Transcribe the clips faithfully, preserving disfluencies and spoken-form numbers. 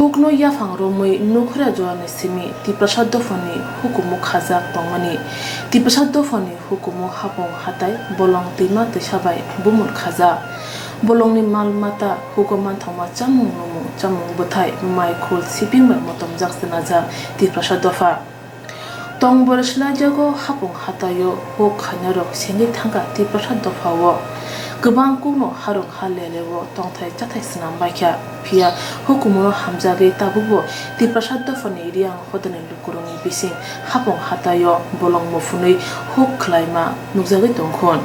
Hukno yaphang romwi nukhorya jorani simi Tiprasa dophani hukumu khajak tongmani. Tiprasa dophani hukumu hapung hatai bolong twima twisa bai bumul khajak. Bolongni mal mata, hugo manthokma, chamung numung, chamung bwthai, mai khul siping bai motomjak chwnajak Tiprasa dopha. Tong bwrwi swlaijago hapung hataio huk khainarok sengwi thangkha Tiprasa dophao. Kwbang kukno harung ha leleo tongthai chathai swnam baikha, phiya hukumuno hamjagwi tabukbo Tiprasa dophani riyang hodani lukurokni bising hapung hataio bolong muphunwi huk khlaima nukjagwi tongkhun.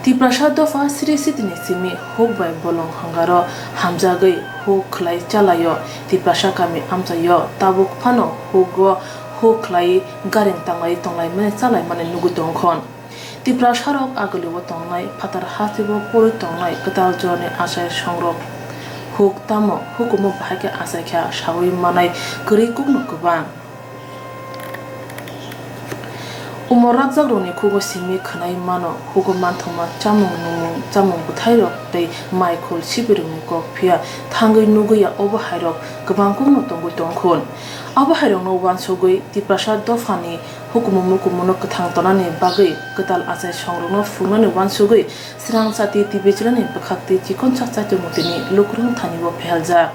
Tiprasa dopha Sri Sitini simi huk bai bolong hangaro hamjagwi huk khlai chalaio. Tiprasa kami amchaio tabuk phano hugo huk khlai garing tanglai tonglaimani chalaimani nugwi tongkhon. Tiprasarok agulio tongnai phatar hasteo pori tongnai kwtal jorani achai songrok huk tamo hukumu bahai khe achaikha sawi manai kwrwi kukno kwbang. Umor rakjakrokni khugo simi khwnai mano, hugo manthokma chamung numung, chamung bwthairok tei mai khul sibirokni kok phiya thangwi nugwi ya, obo hairok kwbang kukno tongwi tongkhun. Abo hairokno uansugwi Tiprasa dophani hukumu mukumuno kwthang tonani bagwi kwtal achai songrokno phungnani uansugwi Srang Chati T V channelni bwkhak tei chikonsa chaichomung tini lukurok thani o pheljak.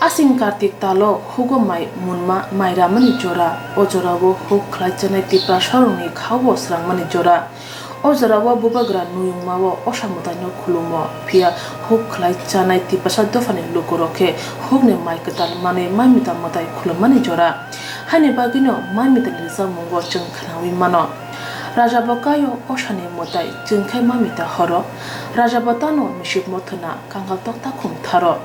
Asing Kartik talo hugo mai munma mai ramani jora, o jorao huk khlai chanai Tiprasarokni khao srangmani jora. O jorao bubagra nuyungmao osa mwtaino khulumo, phiya huk khlai chanai Tiprasa dophani lukurok khe hukni mai kwtal manwi mamita mwtai khulummani jora. Haini bagwino mamitani rwchapmungo chwng khwnawi mano. Raja bo kaio osani mwtai chwng khe mamita horo. Raja bo tano misip mothona kangal tokta khum tharo.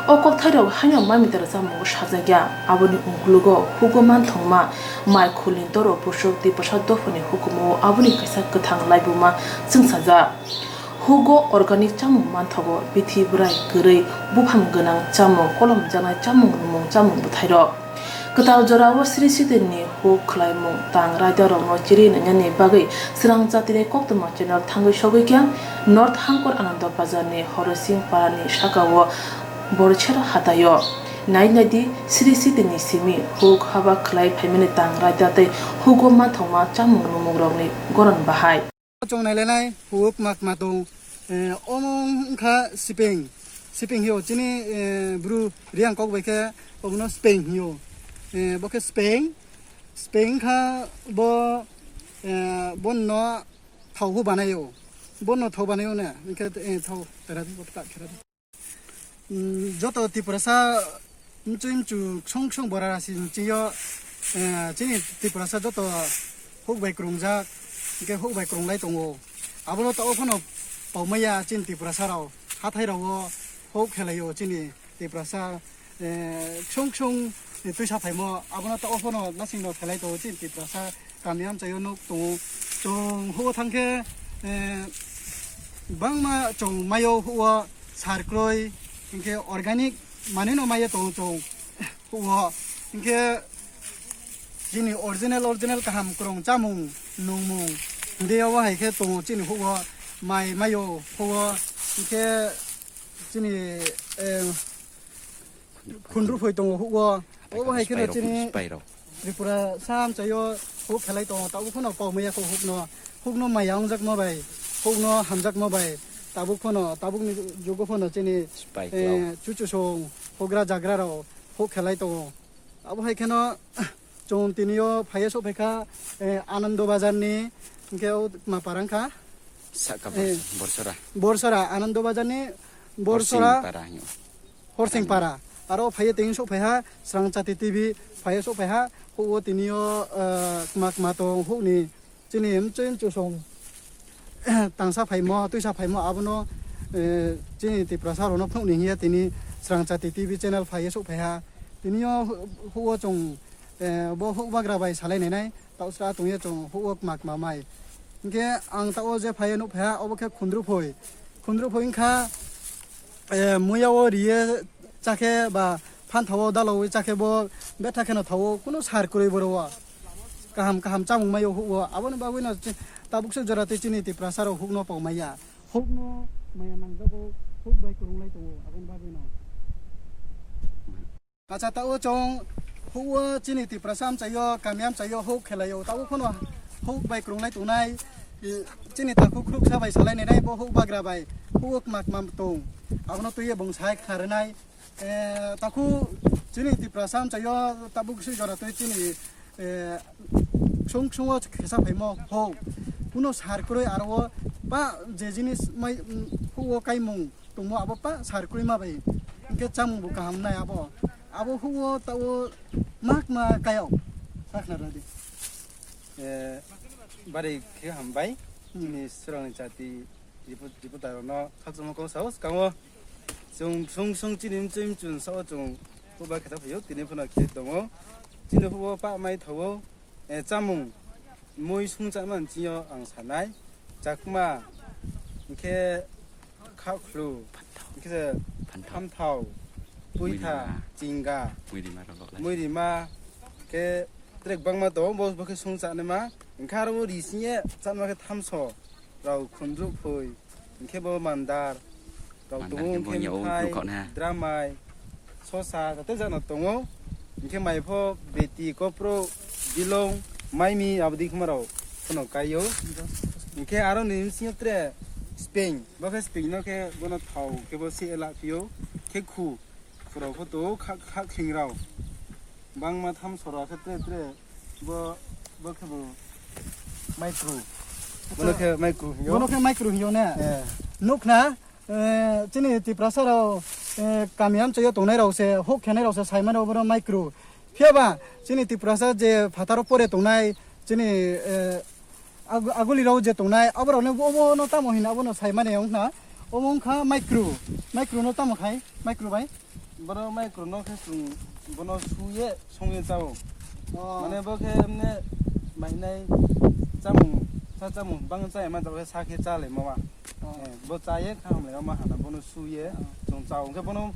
O kokthairok haino mamita rwchapmungo sajakya, aboni ukologo hugo manthokma mai khulni doro busuk Tiprasa dophani hukumu aboni kaisa kwthang laibuma chwngsajak. Hugo organic chamung manthogo, bithi bwrai kwrwi, buphang gwnang chamung, kolomjaknai chamung, numung chamung bwthairok. Kwtal jorao Sri Sitini huk khlaimung tang raidarokno chiri nainani bagwi Srang Jatini Koktwma channel thangwi sogwi kha North Hangkor Anando Bazarni Horosing Parani sakao Borchera hataio. Nai naidi, Sri Sitini simi huk haba khlai phaimani tang raida tei hugo manthokma chamung numungrokni goron bahai. Chong nailainai huk mak ma tong. Eh, omo wngkha sipeng. Sipeng hio chini, eh, bru Riang kok bai khe omono speng hio. Eh, bo khe speng. Speng wngkha bo, eh, bono thau hu banaio. Bono thau banaio ne. Wngkhe, eh, thau tera di, bo ta khera di. Mm, joto Tiprasa mchwi mchu ksong ksong bora rasi mchwio, eh, chini Tiprasa joto huk bai kwrwngjak, hwnkhe huk bai kwrwnglai tongo. Abono tao phano paumaya chini Tiprasa rao, hathai rao huk khelaio chini Tiprasa, eh, ksong ksong twisa phaimo, abono tao phano nasing no khelai tongo chini Tiprasa. Kami amchaio nuk tongo. Chwng huo thangkhe, eh, bangma chwng maio huo sar kroi, hinkhe organic manwino maiya tongo chwng huo. Hinkhe chini original, original kaham kwrwng chamung nungmung hwnkhe obo hai khe tongo chini huo mai maio huo. Hinkhe chini, eh, khundru phoi tongo hugo. Obo hai kheno chini Tripura sa amchaio huk khelai tongo. Tabuk phano paumaya kho hukno, hukno maya wngjak ma bai, hukno hamjak ma bai. Tabuk phano, tabukni jugo phano chini, eh, chuchusong hugra jagra rao huk khelai tongo. Abo hai kheno chwng tini o phaiya sok phaikha, eh, Anando Bazar ni, hinkhe o ma para wngkha? Saka, eh, Borsora. Borsora, Anando Bazar ni Borsora. Horsing para hinyo. Horsing para. Aro phaiya tini sok phaiha, Srang Chati T V phaiya sok phaiha, o tini o, eh, kma kma tong huk ni Chini mchwi mchusong tangsa phaimo, twisa phaimo, abono, eh, chini Tiprasa rokno phunukni hiya tini Srang Chati T V channel phaiya sok phaiha. Tini o hu-, huo chwng, eh, bo hukbagra bai salai nainai, tausra tongya chwng huo kma kma mai. Hinkhe ang tao je phaiya nuk phaiha, obo khe khundru phoi. Khundru phoi wngkha, eh, muya o riye chakhe ba phan thawo dalawi chakhe bo betha kheno thawo, kuno sar kwrwi boro o. Kaham kaham chamung maio huk o. Aboni bagwi no chi-, tabuk se jora tei chini Tiprasa rok huk no pok maya. Huk no maya nangjago, huk bai kwrwng lai tongo, aboni bagwi no. Acha, tao chong huo chini Tiprasa amchaio, kami amchaio huk khelaio. Tao khono huk bai krungnai tongnai, i, chini takhuk khuruksa bai salai nai bo huk bagra bai, huk mak mam tong. Abono tuye bung sai kharnai. Eh, takhu chini Tiprasa amchaio tabuk si jora tui chini, eh, sung sungo khesa phaimo ho. Kuno sar kwrwi aro pa je jinis mai, mm, huo kaimung tongmo abo pa sar kwrwi ma bai. Hwnkhe chamung bo kaham nai abo. Abo huo tao mak ma kaio. Sakna radi. Eh, bari khe hambai. Hmm. Chini surangni chati Report, reporter rokno khakchangma kok sao swkango. Chwng sung sung chini mchwi mchun sao chwng hukba khe ta phaio, tini phano khe tongo. Chini hubo pa mai thawo, eh, chamung mui sung cha man chio ang sanai. Chakma, hwnkhe khakhlu, hwnkhe phanthau, phanthau, puitha, muirima, chinga, muirima rok lai. Muirima, khe trek bangma tongo, bo, bo khe sung chanima. Hwnkhe aro bo ri sing ye chanma khe thamso. Rok khundruk phoi, hwnkhe bo mandar, rok mandar tongo hwnkhe hwnkhe bo ya o phai, khukokna. Dramai, sosa, joto jana tongo. Hwnkhe mai pho beti, kopro, bilong, maimi, abo dei khma rok phano kaio. Hwnkhe aro ni bisingo tre speng, bo khe speng no khe bono thao khe bo se ela phio, khe khu. Khurao photo kha, kha khingrao. Bangma tham sora khe tre tre bo, bo khe bo micro. Bono khe micro hino. Bono khe micro hino ne? Eh. Nukna, eh, chini Tiprasa rao, eh, kami amchaio tongnai rao se, huk khenai rao se, saimano bono micro. Phiya ba, chini Tiprasa je phataro pore tongnai, chini, eh, Ag-, aguli rok je tongnai, aborok no obo no tamo hino, abono sai mani wngkha na. Omo wngkha micro, micro no tamo khai, micro bai. Boro micro no khe chwng bono suye songye chao. Oh. Mane bo khe emne mainai chamung, sa chamung bang chaya ma, sa khe cha le ma wa. Oh. Eh, bo chaye kham le ma hana bono suye. Oh. Chwng chao hwnkhe bono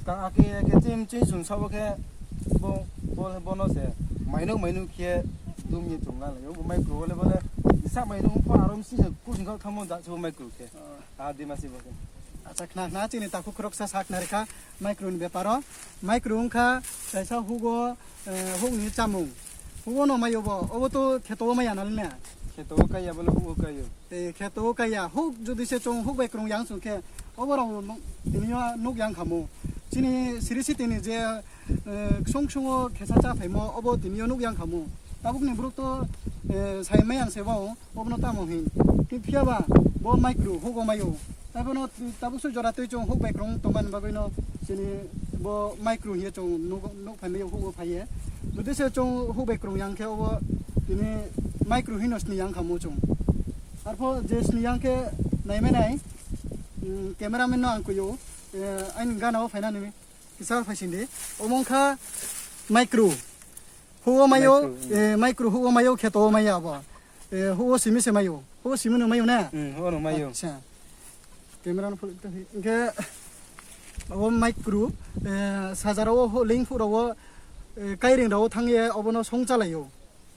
ka ake ake chim chim chwng sabo khe bo, bo, bono se mainuk mainuk khe dumye chwng la laio. Bo micro le bole sa mainuk pho arom si se kusing kha thamo da se bo micro khe. Oh. Ah, di masi bo khe. Acha, khna khna chini takhuk khoroksa sak narikha micro ni beparo. Micro wngkha kaisa hugo, eh, hukni chamung. Hugo no mayo bo, obo to kheto o maya nalina. Kheto o kaya bole hugo kayo. Tei kheto o kaya, huk jodi se chwng huk bai kwrwng yang chwng khe, obo rok no tini o nuk yang khamu. Chini siri sitini je, eh, ksung ksung o khesa cha phaimo, obo tini o nuk yang khamu. Tabuk ni borok to, eh, sai mai ang se bo, obo no tamo hin. Ki phiya ba, bo micro, huk o mayo. Abono tabuk suk jora twi chwng huk bai kwrwng tongmani bagwi no chini bo micro hiye chwng nuk, nuk phai maya huk o phaiye. Jodi se chwng huk bai kwrwng yang khe obo tini micro hino sini yang khamu chwng. Arpho je sini yang khe nai maya nai, mm, cameraman no ang kuyo, eh, aini gana o phainani kisa phaisindi. Omo wngkha micro. Huo mayo, micro, mm. Eh, micro huo mayo, kheto o mayo abo. Eh, huo simi se mayo. Huo simi no mayo na? Mm, huo no mayo. Acha. Camera no phulik ta hi. Hwnkhe abo micro, eh, sajara o ho-, link phuro o, eh, kairing rao thangye obono song chalaio.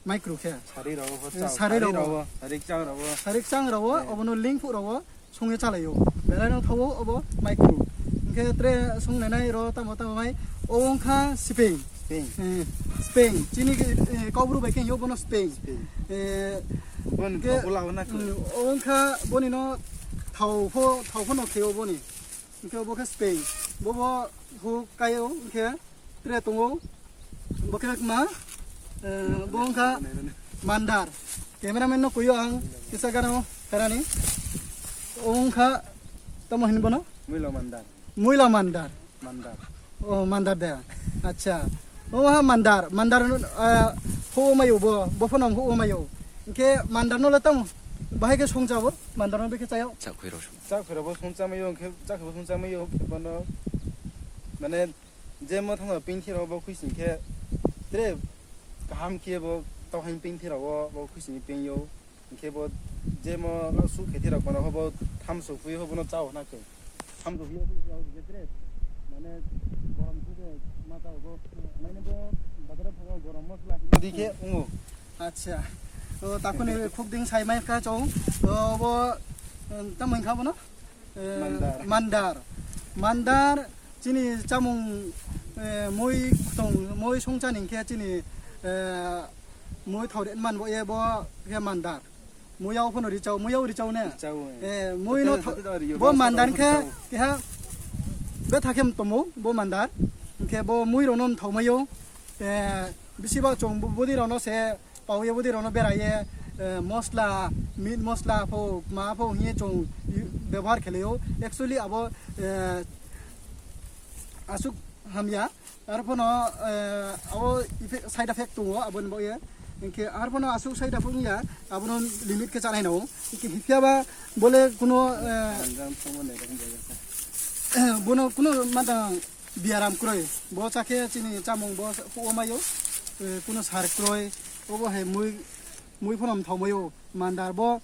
Micro khe. Sari rao ho, eh, chao, sari sari rao. Rao, sari chang rao. Sari chang rao, eh. Obono link phuro o. Songwi chalaio. Belai no thawo obo micro. Hwnkhe tre songnainai ro tamo tamo mai. O wngkha speng. Speng. Eh, speng. Chini, eh, kaubru bai khe yo bono speng. Speng. Eh, boni hwnkhe, thao bola hona khe. Mm, o wngkha boni no thao pho, thao pho no kheo boni. Hwnkhe obo khe speng. Bobo huk kaio hwnkhe. Tre tongo. Bo khe ma, eh, bo wngkha mandar. Cameraman no kuyo ang kisa gana o kharani. O wngkha tamo hin bono? Muila mandar. Muila mandar. Mandar. Oh, mandar de. Acha. O ha mandar, mandar, eh, ho mayo bo, bo phono ho mayo. Hwnkhe mandar no le tamo. Bahai khe song jabo, mandar no bekhe chayo. Chak khuiro song. Chak khuiro bo song chamayo, hwnkhe chak khuiro bo song chamayo, hwnkhe bono mane je mo thangma pingthi rok bo khuising khe tre kaham khe bo tohain pingthi rok bo khuising pingyo. Hwnkhe bo je mo su khethi rok bono bo thamsok phui bo bono chao na khe. Thamsok phui bo tre mane gorom khe ma chao bo mane bo bazar o thango gorom mosla hinwi khe ungo. Acha. O takuni khuk ding sai mai kha chong. O bo, um, tamo wngkha bono? Eh, mandar. Mandar. Mandar chini chamung, eh, Mui tong, mui songchani hwnkhe chini, eh, mui thao de man bo ye bo khe mandar. Mui yao phano richao, mui yao richao ne? Richao, eh. Eh, mui no Richao, tha-, richao, bo richao, mandar richao. Khe keha betha khe tomo bo mandar. Hwnkhe bo mui rokno thao maio. Eh, bisi ba chong bo-, bodi rokno se pao ye bodi rokno bera ye, eh, mosla, meat mosla pho, ma pho hiye chong u-, bebohar khe laio. Actually abo, eh, aswk hamya. Arphono, eh, abo effect, side effect tongo, aboni bagwi. Hinkhe arphono aswk side effect wngya, abono limit khe chanai nango. Hinkhe phiya ba bole kuno, eh, bono kuno mantang biaram kwrwi. Bo chakhe chini chamung bo huo maio, eh, kuno sar kwrwi. Obo hai mui, mui phano mthok maio, mandar bo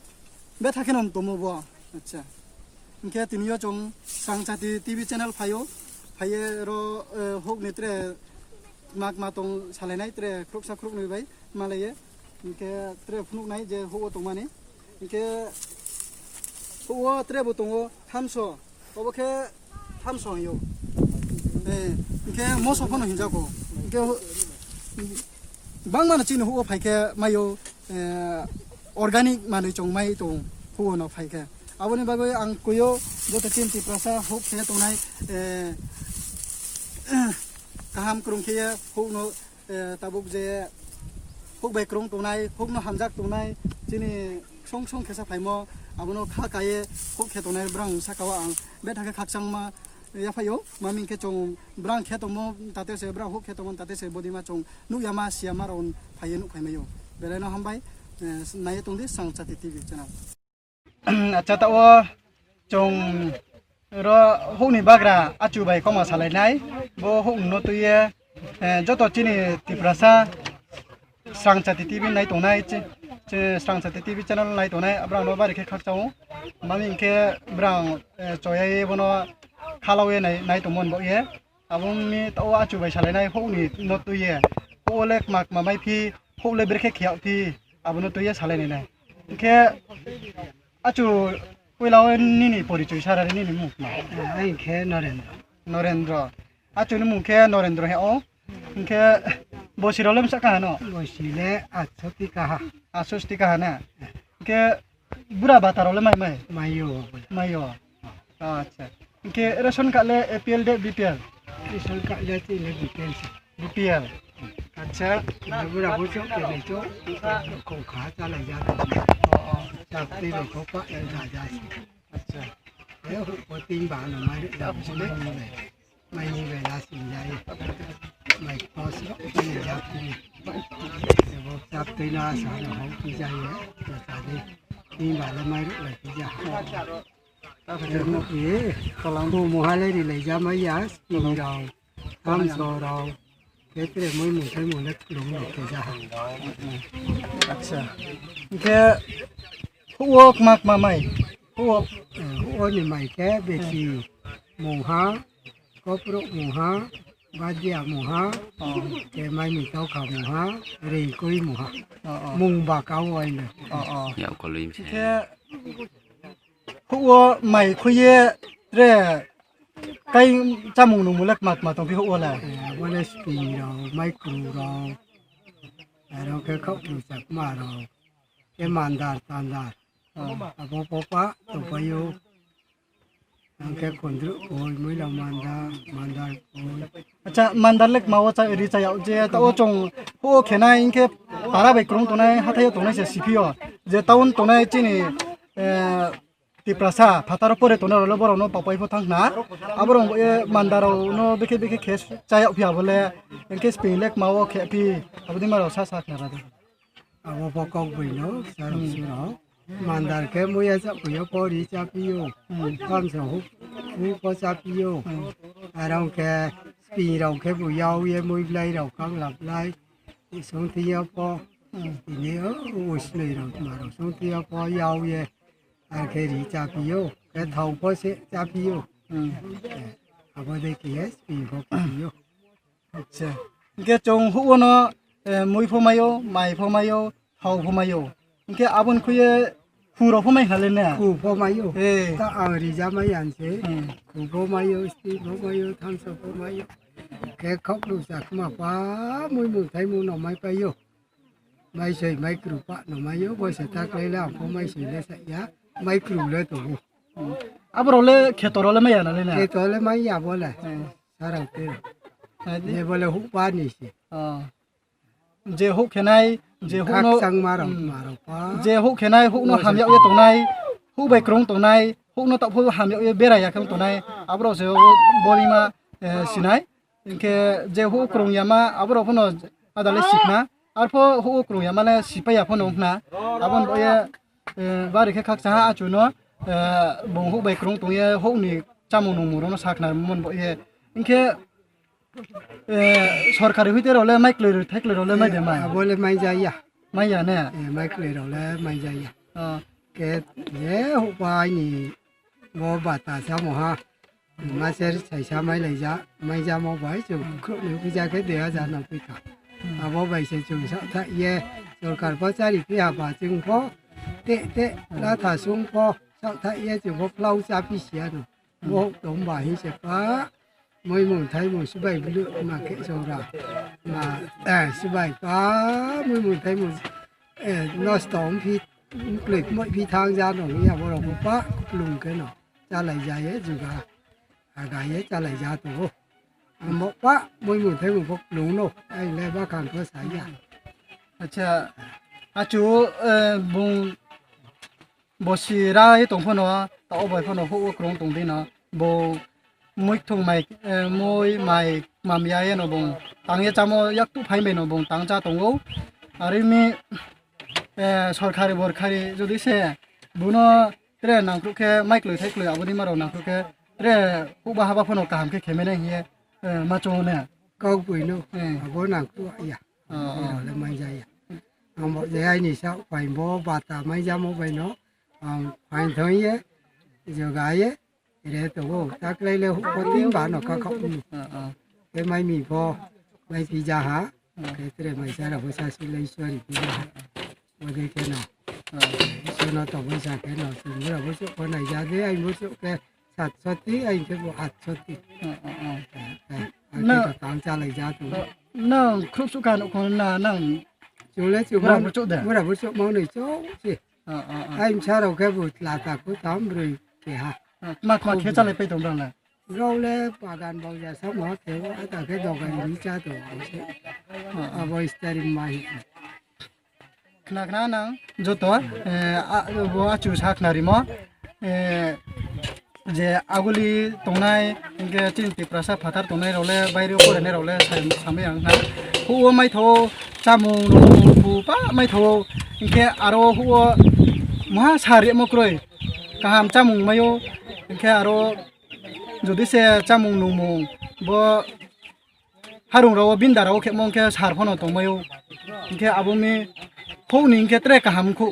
betha kheno tomo bo. Acha. Hinkhe tini yo chwng Swrangchati T V channel phaio. Phaiye ro, eh, hukni tre mak ma tong salainai tre khuroksa khuroknwi bai malaiye. Hinkhe tre phunuknai je huo tongmani. Hinkhe huo tre bo tongo thamso. Obo khe thamso hwnyo. Eh, hinkhe moso phano hinjago. Hinkhe hu-, bangmano chini huo phaikhe maio, eh, organic manwi chong mai tong huo no phaikhe. Aboni bagwi ang kuio joto chini Tiprasa huk khe tongnai, eh, kaham kwrwng khe hukno, eh, tabuk je huk bai kwrwng tongnai, hukno hamjak tongnai, chini song song khesa phaimo, abono kha kaiye huk khe tongnai brang saka o ang betha khe khakchangma yaphaio, mami khe chwng brang khe tongmo tate se, brang huk khe tongmo tate se, bodima chwng nukya ma siya ma rok phaiye nuk phai maio. Belai no hambai, eh, naiye tongdi Swrangchati T V channel. Acha, ta o chwng ro hukni bagra achu bai koma salainai, bo huk no tuiye, eh, joto chini Tiprasa Swrangchati T V nai tongnai, chi-, chi-, Swrangchati T V channel nai tongnai, abrang no bari khe khakchao. Mami hinkhe brang, eh, choyai bono khalao ye nai, nai tongmon bo ye. Aboni ta o achu bai salainai hukni no tuiye. Huk le kma kma mai phi, huk le brekhe khiyao phi, abono tuiye salainai nai. Hinkhe achu puila o nini porichoi sarari nini mung ma? Ai khe Norendra. Norendra. Achuni mung khe Norendra he o. Hinkhe bosi rok le msa kaha no? Bosi le atso ti kaha. Atso ti kaha na? Hinkhe bura bata rok le mai mai? Maio. Maio. Acha. Hinkhe ration card le A P L de B P L? Ration card le ti le B P L se. B P L. Acha. Bura bo chok ke le chok. Kong kha cha lai ja. O, o. Chak ti rok ko pa el ja ja. Acha. E ho ko ting ba no mai ja. Mai ni bai la sing jai. Mai kos ni jap ni. Bo jap tei na sa no hau pi jai ye. Sa de. Ni ba la mai ru lai pi ja. Ye, kalang bu mo ha le ri lai ja mai ya. Sing rau. Kam so rau. Ke tre moi mo sai mo le lung lo ke ja. Acha. Ke huo kma kma mai. Huo, eh, huo ni mai ke besi. Mungha. Koprok mungha, badia mungha, Oh. Te mai mi tau kha mungha, rei koi mungha. Oh, oh. Mung ba kau ai le. Oh, oh. Yau koloi mse. Ke huo mai khuye tre kai chamung nung mulak mat mat tong phi huo la. Eh, wale spring rau, mai kru rau. Aro ke khau kru sak ma rau. Ke mandar tandar. Oh. Abo popa to payo. Ang khe kondru koi, muila manda, manda koi. Acha, manda lek ma o cha ri cha yao je, ta o chong o khenai, hinkhe para bai krung tongnai, hathai o tongnai se siphi o. Je town tongnai chini, eh, Tiprasa, phataro pore tongnai rok le borok no papai pho thang na. Aborok, eh, manda rok no bekhe bekhe khe cha yao phi abo le, hinkhe spring lek ma o khe phi, abo di ma rok sa sa khna ra de. Abo bo kok bwino, sarok Hmm. surok. Mandar khe muya cha puyo pori cha piyo. Hmm. Kamsa hu, hu ko cha piyo. Hmm. Arong khe spring rok khe bo yao ye mui blai rok kang lap lai. Song tiya po. Hmm. Ini o usnoi rok ma rok song tiya po yao ye. Ar khe ri cha piyo. Khe thau po se cha piyo. Hmm. Abo de khe spring ko piyo. Acha. Hinkhe chwng huono, eh, mui pho maio, mai pho maio, thao pho maio. Hinkhe aboni khuye khu rok pho mai hale na? Khu pho maio. Eh. Ta ang rija mai ang se. Hmm. Khu pho maio, sti pho maio, thamsa pho maio. Khe khok lu sa khma pa mui mung thai mung no mai pai yo. Mai soi mai kru pa no mai yo, bo se ta klai le ang pho mai soi le sa ya, mai kru le to. Aborok le kheto rok le mai ya na le na? Kheto le mai ya bo le. Hmm. Sarang te. Hai di. Ne bo le hu pa ni si. Oh. Je huk khenai, je huk no, Khakchang ma rok, hmm, ma rok pa. Je huk khenai, huk no hamyak ye tongnai, huk bai krung tongnai, huk no tophu hamyak ye bera ya khe tongnai, aborok se bolima, eh, sinai. Hinkhe je huk krung yama, aborok phano adale sikna, arpho huk krung yama le sipai ya phano wngkha. Aboni bo ye, eh, bari khe khakcha ha achu no, eh, bung huk bai krung tong ye, huk ni chamung nungmung rok no sakna mon bo ye. Hinkhe Eh, sorkari hoite rok le mai kloi rok, thai kloi rok le mai de mai? Abo le mai ja ya. Mai ya ne? Eh, mai kloi rok le mai ja ya. Oh. Ke je hupai ni bo bata sa mo ha. Ma ser sai sa mai lai ja, mai ja mo bai chu khro ni pi ja ke de ha ja na pi kha. Hmm. Abo bai se chu sa tha ye sorkar bo chari pi ha ba chung pho te te la tha sung pho sa tha ye chu bo plau cha pi sia no. Bo tong ba hi se pa. Moi mung thai mung sibai bulu ma khe chora. Ma, eh, sibai pa moi mung thai mung, eh, nosto wng phi, wng plek moi phi thang ja no ya borok bo pa kuplung khe no. Chalai ja ye juga. Aga ye chalai ja to. Amo pa moi mung thai mung bo kuplung no. Ai le ba kan ko sa ya. Acha, achu, eh, bung Bo si ra ye tong phano, ta o bai phano huk o kwrwng tong di no. Bo muithung mai, eh, mui mai mam ya ye no bung tang ye chamo yak tu phai bai no bung tang cha tongo. Ari mi, eh, sorkari borkari jodi se buno tre nangkru khe mai kloi thai kloi aboni maro nangkru khe tre huk ba haba phano kaham khe khemene hiye, eh, ma chongo ne. Kok bui no, eh, abo nangkru ya. Oh, oh. Iro le mai ja ya. Ang bo je ai ni sa pai bo bata mai ja mo bai no. Ang pai thong ye, jo ga ye, re to go. Ta klai le hu ko tin ba no ka ka u. Oh, oh. Ke mai mi bo, mai pi ja ha. Oh. Ke tre mai sa ra bo sa si le sori pi ja ha. Bo de ke no. Oh. So no to bo sa ke no. Si mo ra bo so ko nai ja de ai mo so ke. Sat soti, ai ke bo at soti. Oh, oh, oh. Eh, eh, ai ke to tang cha lai ja tu. Nang khrup su kan khon na nang. Chule chu bura bu chuk da. Bura bu chuk mau nei chuk si. Oh, oh, oh. Ai msa rau ke bu la ta ku tam brui ke ha. Oh, mat mat khe cha lai pai tong dang la. Rau le bagan bau ja sa ma ke ata ke dogan ni cha tu. Oh, oh. Abo istari mai. Khna khna nang joto, eh, a, bo achu sa khna rimo, eh, je aguli tongnai, hinkhe chini Tiprasa phatar tongnai rok le, baire o porainai rok le sai, samai ang khna. Huo maitho, chamung nungmung phu pa maitho, hinkhe aro huo maha sa rimo kwrwi, kaham chamung maio, hinkhe aro jodi se chamung nungmung bo Harung rao bindar rao khe mong khe sar phano tongmai o. Hinkhe abo mi hok ni hinkhe tre kaham kho.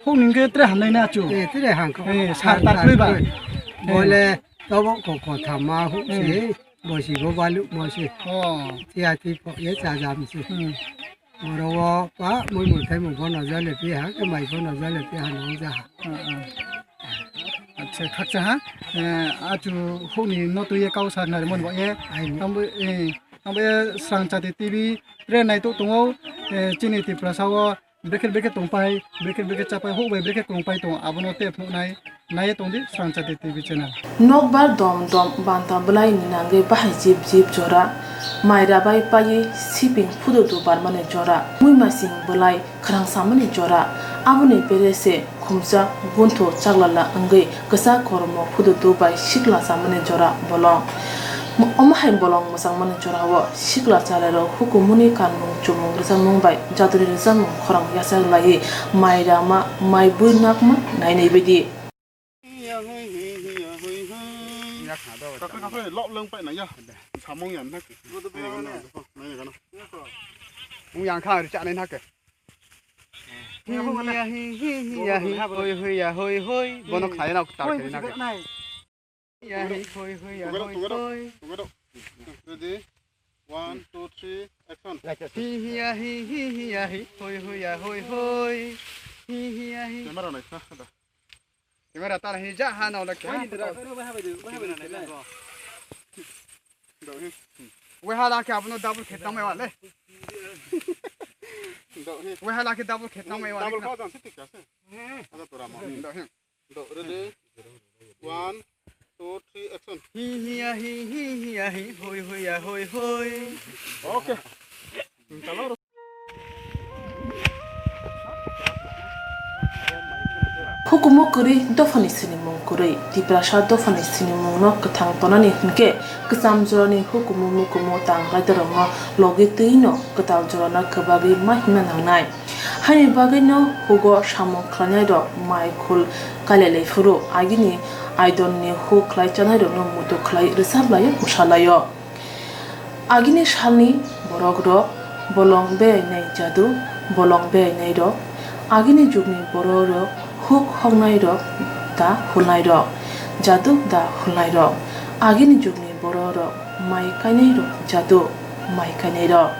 Hok ni hinkhe tre hamnai na chu. Eh, tre hang kho. Eh, sar tar khlai ba. Bole tobo kho kho thama huk se. Bosi go balu mo se. Oh. Tia ti pho ye cha jam se. Hmm. Oro o pa mui mui thai mui bono jale pi ha, ke mai bono jale pi ha nong ja ha. Ah, ah. Acha, khakcha ha. Eh, achu hukni no twi ye kau sa nari mon bo ye. Ai ni. Ambo, eh, ambo ye Srang Chati T V re nai tu tongo, eh, chini Tiprasa o brekhe brekhe tongpai, brekhe brekhe chapai, huk bai brekhe tongpai tong, abono te phunuknai. Nai tongdi Srang Chati T V channel. Nokbar dom dom banta bwlai ni nangwi bahai jip jip jora, mai rabai paiwi siping phudo dubar mani jora, mui masing bwlai khwrang samani jora, aboni bere se khumsa bunthu chaklala wngwi kwchak kormo phudo dubai sikla samani jora bolong. Omo hai bolong mwchangmani jorao sikla chalairok hukumuni kanmung chumung rwchapmung bai jaduni rwchapmung khorang yachak laiwi mai rama, mai bui nakma nainai baidi. Kakle kakle lop leng pai na ya. Samung ya na ke. Mung yang kha ri cha nai na ke. Hi hi ya hi hi hi ya hi hoi hoi ya hoi hoi. Bono khlai na tar khe na ke. Ya hi hoi hoi ya hoi hoi. Ready? One, two, three, action. Hi hi ya hi hi hi ya hi hoi hoi ya hoi hoi. Hi hi ya hi. Camera nai sa da. Camera tar hi ja ha na ola kya. Bai ni dra, bai bai bai bai bai. Wai hala khe abono double khe tangmai wale. Wai hala khe double khe tangmai wale. Double khe tangmai wale. Ada tora mo. Ready? One, two, three, action. Hi hi ya hi hi hi ya hi hoi hoi ya hoi hoi. Okay. Hukumu kwrwi dophani sinimung kwrwi, Tiprasa dophani sinimungno kwthang tonani hinkhe kwcham jorani hukumu mukumu tang raidorokno logi twino kwtal jorano kwbagwi ma himna nangnai. Haini bagwino hugo samung khlainairok mai khul kailailaifuru, agini aidonni huk khlai chanairokno muitu khlai rwchap laio, bwsa laio. Agini salni borokrok bolong berai nai jadu, bolong berai nairok, agini jugni borokrok huk hoknairok da hulnairok, jadu da hulnairok, agini jugni borokrok mai kainairok jadu mai kainairok,